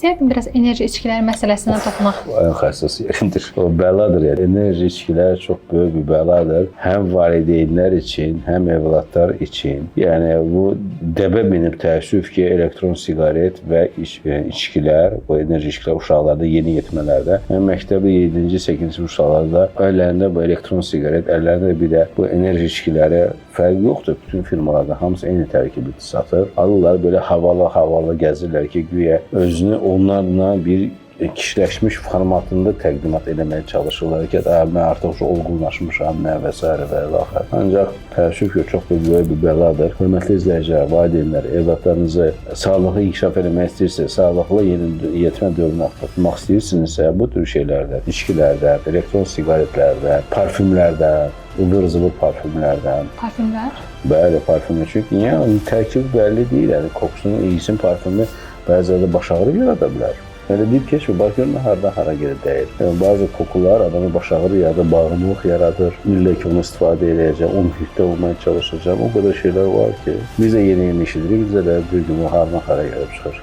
İstəyərdim biraz enerji içkiləri məsələsinə toxunaq. Ən həssas yerimdir. O bəladır yəni. Enerji içkilər çox böyük bir bəladır. Həm valideynlər üçün, həm evladlar üçün. Yəni bu dəbə minib təəssüf ki, elektron siqaret və içkilər, bu enerji içkilər uşaqlarda, yeni yetmələrdə, yəni məktəbdə 7-ci, 8-ci sinif uşaqlarda əllərində bu elektron siqaret, əllərində bir də bu enerji içkiləri, fərqi yoxdur. Bütün firmalarda hamısı eyni tərkibli satır. Alırlar, belə havalı-havalı gəzirlər ki, güya özünü onlarla bir kişiləşmiş formatında təqdimat eləməyə çalışırlar ki, mən artıq olğunlaşmışam, nə və s. və ilaxır. Ancaq təəssüf ki, çox da böyük bir bəladır. Hörmətli izləyicilər, valideynlər, evladlarınızı sağlıqlı inkişaf eləmək istəyirsiniz, sağlıqlı yeni yetmə dövrünü atlatmaq istəyirsinizsə, bu tür şeylərdə, içkilərdə, elektron siqaretlərdə, parfümlərdə, ıvır-zıvır parfümlərdən. Parfümlər? Bəli, parfümlər. Çünki niyə? Onun tərkibi bəlli deyil. Yəni kokusunun, iyisin parfümü bəzilərdə baş ağrı yarada bilər. Elə deyib keçmir, bax görün hardan hara gedib dəyir. Yəni bəzi kokular adama baş ağrı yaradır, bağımlılıq yaradır. İllə ki onu istifadə eləyəcəm, o mühitdə olmaya çalışacağam. O qədər şeylər var ki, biz də yeni-yeni eşidirik, bizə də bir gün o hardan hara gəlib çıxır.